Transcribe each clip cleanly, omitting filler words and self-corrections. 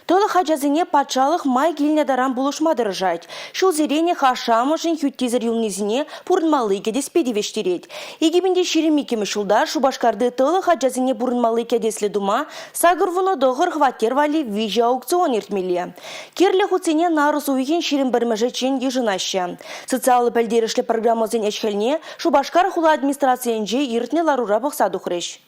Тӑлӑх ачасене патшалӑх май килнӗ таран пулӑшма тӑрӑшать. Ҫулсеренех ашшӗ-амӑшӗн хӳттисӗр юлнисене пурӑнмалли кӗтеспе тивӗҫтерет. 2022 ҫулта Шупашкарти тӑлӑх ачасене пурӑнмалли кӗтеслӗ тума 89 хваттер валли виҫӗ аукцион иртмелле. Кирлӗ хутсене нарӑс уйӑхӗн 21-мӗшӗччен йышӑнаҫҫӗ. Социаллӑ пӗлтерӗшлӗ программӑсен ӗҫ-хӗлне Шупашкар хула администрацийӗнче иртнӗ ларура пӑхса тухрӗҫ.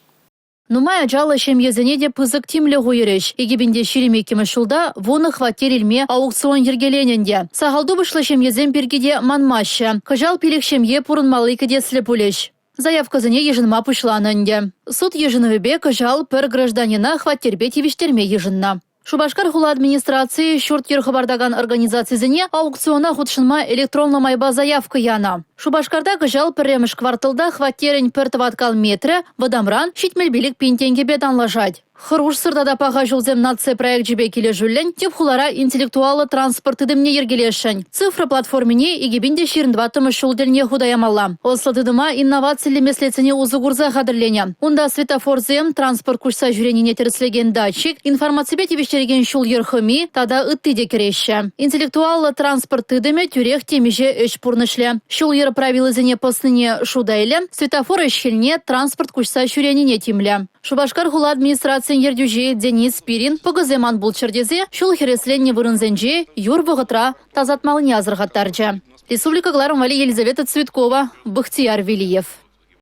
Нумай ачаллӑ ҫемьесене те пысӑк тимлӗх уйӑрӗҫ. 2022-мӗш ҫулта вунӑ хваттер илме аукцион йӗркеленӗ ӗнтӗ. Сахал тупӑшлӑ ҫемьесем пирки те манмаҫҫӗ. Кӑҫал пилӗк ҫемье пурӑнмалли кӗтеслӗ пулӗҫ. Заявкӑсене йышӑнма пуҫланӑ ӗнтӗ. Суд йышӑнӑвӗпе кӑҫал пӗр гражданина хваттерпе тивӗҫтерме йышӑннӑ. Шупашкар хула администрацийӗ ҫурт-йӗр хӑпартакан организацисене аукциона хутшӑнма электронлӑ майпа заявка янӑ. Шупашкарта кӑҫал пӗрремӗш кварталта хваттерӗн пӗр тӑваткал метрӗ вӑтамран 75 пин тенкӗпе танлашать. Хӑрушсӑр тата паха ҫулсем наци проекчӗпе килӗшӳллӗн тӗп хулара интеллектуаллӑ транспорт тытӑмне йӗркелесшӗн. Цифра платформине 2024-мӗш ҫул тӗлне хута ямалла. Ӑслӑ тытӑма инновациллӗ меслетсене усӑ курса хатӗрленӗ. Унта светофорсем, транспорт куҫса ҫӳренине тӗрӗслекен датчик, информаципе тивӗҫтерекен ҫул-йӗр хӑми тата ытти те кӗреҫҫӗ. Интеллектуаллӑ транспорт тытӑмӗ тӳрех темиҫе ӗҫ пурнӑҫлӗ. Ҫул-йӗр правилисене пӑснине шута илӗ, светофор ӗҫ-хӗлне, транспорт куҫса ҫӳренине тимлӗ. Шупашкар хула администрацийӗн ертӳҫи Денис Спирин пӑкӑсем ан пулччӑр тесе ҫул хӗресленнӗ вырӑнсенче юр вӑхӑтра тасатмаллине асӑрхаттарчӗ. Республика кӑларӑм валли Елизавета Цветкова, Бахтияр Велиев.